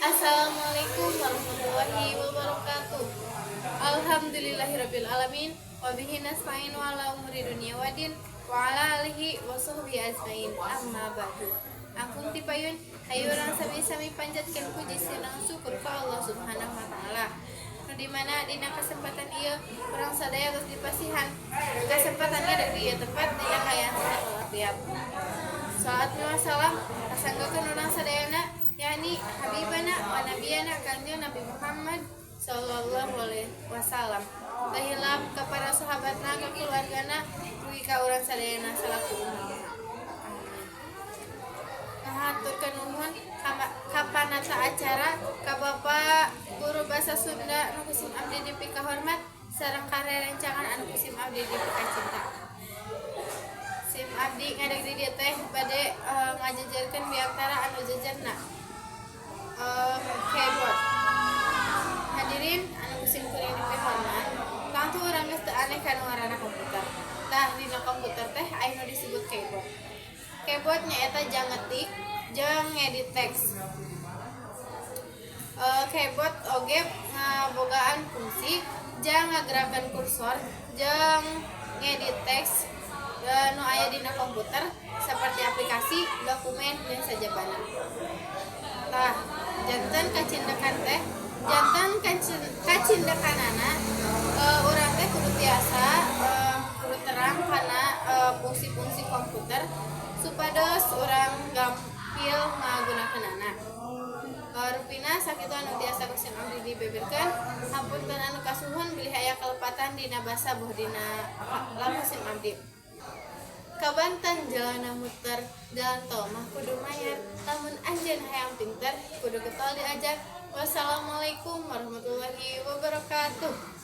Assalamualaikum warahmatullahi wabarakatuh. Alhamdulillahirabbil alamin wa bihi nasta'inu ala umuri dunya waddin wa ala alihi wa sahbihi ajmain. Amma ba'du. Angkung ti payun, hayu urang sami-sami panjatkeun puji sareng syukur ka Allah Subhanahu wa Taala. Nu di mana dina kesempatan ieu urang sadaya geus dipasihan kesempatan di ieu tempat dina kaayaan sehat walafiat. Salat wa salam kasanggakeun urang sadayana, yakni habibana wa nabiyana Kanjeng Nabi Muhammad sallallahu alaihi wasallam. Tahilap ka para sahabatna, ka keluargana, dugi ka urang sadayana salaku umat. Amin. Ngahaturkeun nuhun ka panata acara, ka Bapak Guru Bahasa Sunda nu ku sim abdi dipikahormat, sareng ka rerencangan anu ku sim abdi dipikacinta. Sim abdi ngadeg di dieu teh bade ngajejerkeun biantara anu jejerna keyboard. Hadirin anu ku sim kuring dipihormat, tangtu urang geus teu aneh kana ngaranna komputer. Tah, dina komputer teh aya nu disebut keyboard. Keyboard nyaeta jang ngetik jeung ngedit teks. Keyboard oge ngabogaan fungsi jang ngagerakeun kursor jeung ngedit teks nu aya dina komputer seperti aplikasi, dokumen, dan sajabana. Tah, janten kacindekan teh, janten kacindekanana urang teh kudu tiasa, kudu terang kana fungsi-fungsi komputer supados urang gampil ngagunakeunana. Rupina sakitu anu tiasa ku sim abdi dibeberkeun. Hapunten anu kasuhun bilih aya kalepatan dina basa boh dina laku sim abdi. Ka Banten jalanna muter, jalan tol mah kudu mayar. Lamun anjeun hayang pinter, kudu getol diajar. Wassalamualaikum warahmatullahi wabarakatuh.